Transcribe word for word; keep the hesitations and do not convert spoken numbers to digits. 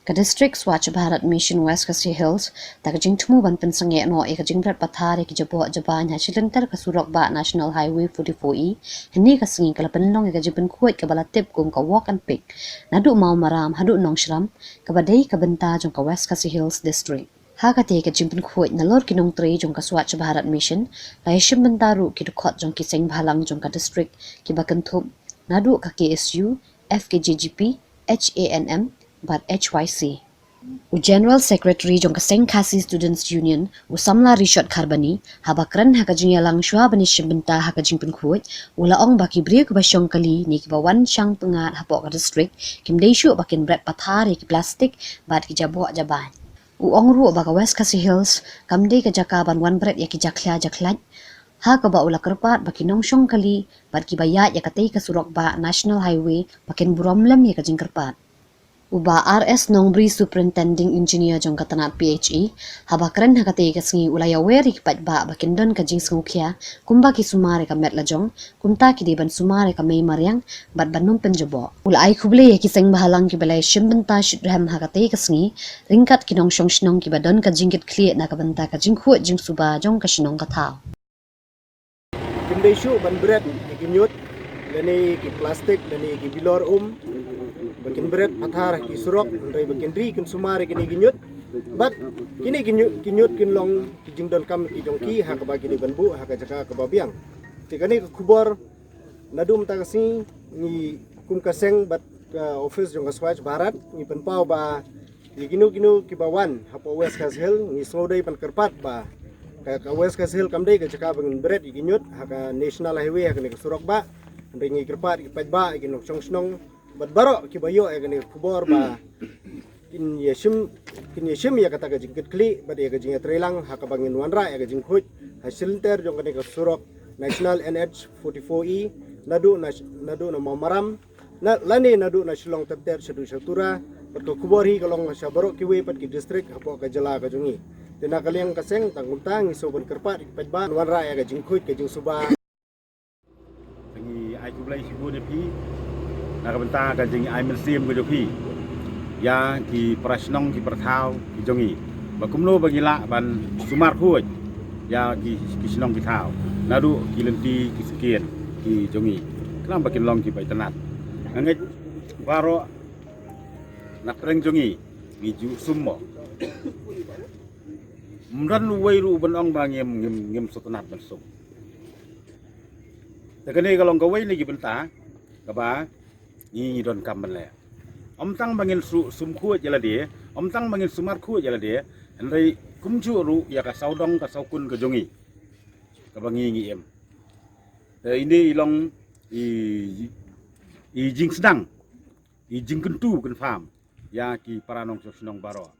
Ka District Swachh Bharat Mission West Khasi Hills, da ka jingthmu ban pynsangeh noh ïa ka jingbret pathar ïa ki jaboh jabain ha shilynter ka surok bah National Highway forty-four E, hynne ka sngi ka la pynlong ïa ka jingpynkhuid kaba la tip kum ka Walk and Pick, naduh Mawmaram haduh Nongshram, kaba dei ka bynta jong ka West Khasi Hills District. Ha kata ka jingpynkhuid, nalor ki nongtrei jong ka Swachh Bharat Mission, la ïashim bynta ruh ki dkhot jong ki seng bhalang jong ka district, kiba kynthup naduh ka K S U, F K J G P, H A N M bad H Y C. U General Secretary jong ka seng Khasi Students Union, u samla Rishod Kharbani, haba kren ha ka jingïalang shuwa ban ïashim bynta ha ka jingpynkhuid, u la ong ba ki briew kiba shong kali ne kiba wan shang pyngngad hapoh ka district, kim dei shuh ba kin bret pathar ïa ki plastik bad ki jaboh jabain. U ong ruh ba ka West Khasi Hills kam dei ka jaka ban wan bret ïa ki jakhlia jakhlait, ha kaba u la kyrpad ba ki nongshong kali bad kiba ïaid ïa katei ka surok bah National Highway ba kin burom lem ïa ka jingkyrpad. U Bah R S Nongbri, Superintending Engineer jong ka tnat P H E, haba kren ha katei ka sngi, u la ïawer ïa ki paidbah ba kin don ka jingsngewkhia, kumba ki sumar ïa ka met la jong, kumta ki dei ban sumar ïa ka mei mariang bad ban ym pynjaboh. U la ai khublei ïa ki seng bhalang kiba la ïashim bynta shitrhem ha katei ka sngi, ryngkat ki nongshong shnong kiba don ka jingkitkhlieh na ka bynta ka jingkhuid jingsuba jong ka shnong ka thaw. Kim dei shuh ban bret ïa ki ñiut, lane ki plastik, lane ki bilor um, ba kin bret pathar ha ki surok, hynrei ba kin ri kin sumar ïa kine ki ñiut. Bad kine ki ñiut, ki ñiut kin long ki jingdonkam ki jong ki ha kaba ki dei ban buh ha ka jaka kaba biang. Te kane ka khubor naduh mynta ka sngi, ngi kum ka seng bad ka office jong ka Swachh Bharat ngi pynpaw ba ïa kino kino kiba wan hapoh West Khasi Hills, ngi sngewdei ban kyrpad ba ka, ka West Khasi Hills kam dei ka jaka ba ngin bret ïa ki ñiut ha ka National Highway, ha kane ka surok bah. Hynrei ngi kyrpad ïa ki paidbah, ïa ki nongshong shnong bad baroh kiba ïoh ïa kane ka khubor ba kin ïashim, kin ïashim ïa kata ka jingkitkhlieh bad ïa ka jingïatreilang ha kaba ngin wanrah ïa ka jingkhuid ha shilynter jong kane ka surok National N H forty-four E, naduh na, naduh na Mawmaram, na, lane naduh na Shillong Tepted shaduh sha Tura. Bad ka khubor hi ka long sha baroh kiwei pat ki district hapoh ka jylla ka jong ngi. Te na ka liang ka seng, tang kumta ngi sngewbha ban kyrpad ïa ki paidbah ban wanrah ïa ka jingkhuid ka jingsuba. Ngi ai khublei shibun ïa phi na ka bynta ka jingai mynsiem ka jong phi ïa ki para shnong ki para thaw ki jong ngi, ba kumno ba ngi lah ban sumar khuid ïa ki, ki shnong ki thaw, naduh ki lynti ki sngewsih ki jong ngi, khnang ba kin long kiba itynnad. Nga ngeit baroh na pdeng jong ngi ngi ju sum mo. Ym don uwei ruh ban ong ba ngim, ngim, ngim sngewtynnad ban sum. Te kane ka long kawei na ki bynta kaba ngi, ngi donkam ban leh. Ym tang ba ngin su, sum khuid ïa lade, ym tang ba ngin sumar khuid ïa lade, hynrei kumjuh ruh ïa ka sawdong ka sawkun ka jong ngi kaba ngi, ngi im. Te ine i long i, i jingsdang, i jingkyntu kynpham ïa ki para nongshong shnong baroh.